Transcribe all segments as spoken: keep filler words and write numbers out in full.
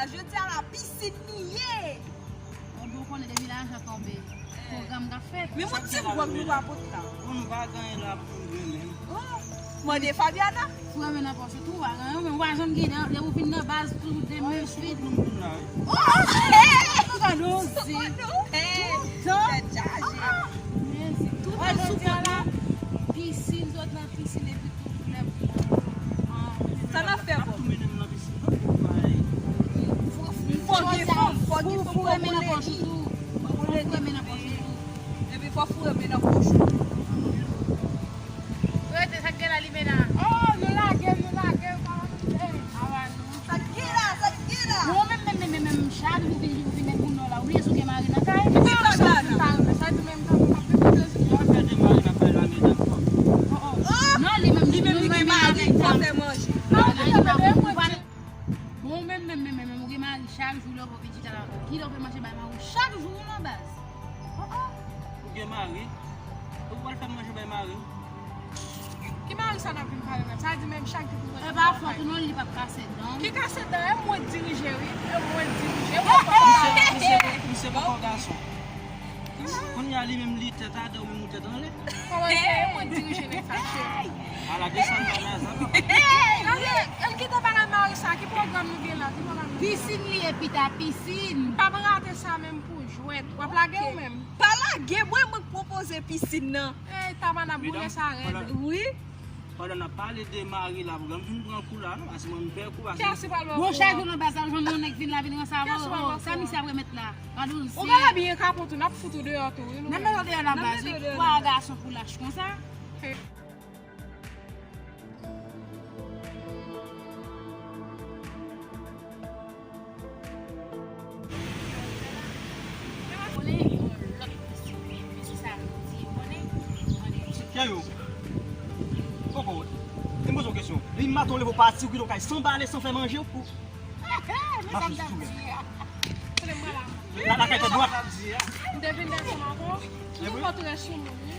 Jodi a la, pisin li ye. Ou dwe konnen depi lajan tonbe, pwogram ka fèt. Men yon ti gwòg nou pa pot la. Bon, nou pa gen anyen la pou nou bwè menm. Oh, mande Fabiana. Fou renmen nan pòch ou tou, ou pa gen anyen, men ou pa janm gen, depi ou vin nan baz, tou de men vide. Oh, hey! Ou pa nou osi. Toutan. Tèt chaje. Toutan jodi a la, pisin, sot nan pisin epi tout koulè. Sa n ap fè, bò? Fò gen fanm, fò gen fanm, fò gen lady. Fò gen lady. Epi fò foure men nan pòch ou. Rete, sa k gen la, Limena? Oh, nou lage, nou lage, pa antre. Awa nou. Sa k gen la, sa k gen la? Bon, menm, menm, menm, menm, menm, chak jou vin, vin, vin, vin, la, ou bliye si w gen mari nan kay? Ki fè sa la? Sa di menm tan pou fè de mari nan kay la, medam. Oh, oh. Non, li menm, li menm, li gen mari, li pa fè manje. Non, li pa fè manje. Bon, menm, menm, menm, menm, menm, ou gen mari, chak jou lè w vin chita la, kilè w fè manje bay mari w, chak jou ou nan baz. Oh, oh. Ou gen mari? Ou pral fè manje bay mari w? Ki mari sa n ap vin pale menm? Sa di menm chak jou pou mwen. E pa fòt ou non, li p ap kase dan. Ki kase dan? E mwen dirije wi. E mwen dirije. Misye, misye, misye poko gason. Kounye a li menm li tèt atè, ou menm ou tèt anlè. Kòman se mwen dirije nèg sa, cheri? Ala desann bana sa papa. Gade, ann kite bagay mari sa, ki pwogram nou gen la, ki pwogram nou gen? Pisin li ye pita, pisin. M p ap rate sa menm pou jwèt. W ap lage ou menm? Pa lage, mwen, mwen k pwopoze pisin nan. Ey, Tamana boule sa rèd. Wi. Pandan n ap pale de mari la, pou m vin pran kou la, non, paske mwen m pè kou, paske. Kiyès ki pral ba w kou an? Bon, chak jou nan baz la, ou janm yon nèg vin la, vin ranse avè w. Sa misye ap remèt la? Gade w. Ou pa la byen kapon tou, n ap fout ou deyò tou, wi, nou menm. N ap met w deyò nan baz, wi. Ou pa wè gason pou lach konsa. Kè yo. Kòkò wè. Li poze yon kesyon. Li maten w leve w pati, ou kite w kay san bale, san fè manje, ou. M ap jis touye. La, la kay tèt dwat. M te vin ansanm avè w. Li kontre sou moun, wi.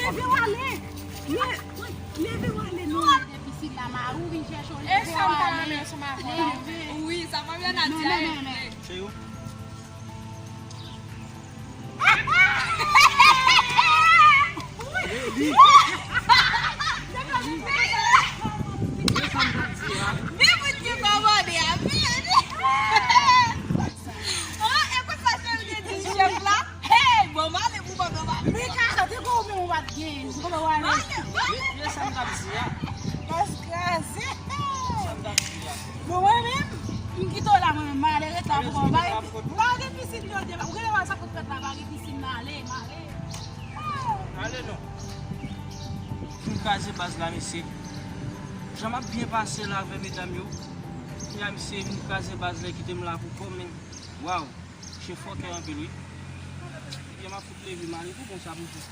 Leve w ale. Le-, leve w ale, non. Depi si la mari w vin chèche w, leve w ale. E sa m ta renmen ansanm avè w. Wi, sa pa byen a di a. Se yo. Men moun ki kòmande a, men. Oh, e konsa chèf te di chèf la. Hey, bon, m ale pou m ale. Men ka chante kou ou menm ou pa t gen. Ou pa wale. Pye sa m t ap di a. Baz kraze. Sa m t ap di a. Bon, mwen menm, m kite w la, mwen menm, m ale ret la pou kòmay. Pa gen pisin jodi a, ou genlè wè sa k ap fèt la, pa gen pisin, m ale, m ale. Ale non. M kraze baz la, mesye. Jan m ap byen pase la avè medam yo. Kounye a misye vin kraze baz la, kite m la pou kò m, men. Waw. Misye fòkè anpil, wi. Ebyen, m ap fout leve m ale pou konsa pou jis.